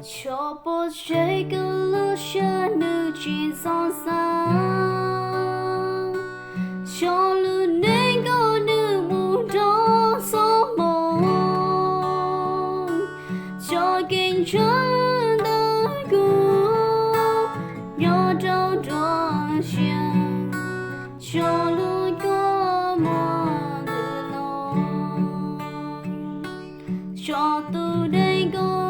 Tso pov tseg koj lub siab nws tsis txhob xav, tso lub neej koj nws mus rau xob moos, tso kev ntshaw ntawm kuv nyob rau nruab siab, tso lub kua muag ntws los, tso tus neeg koj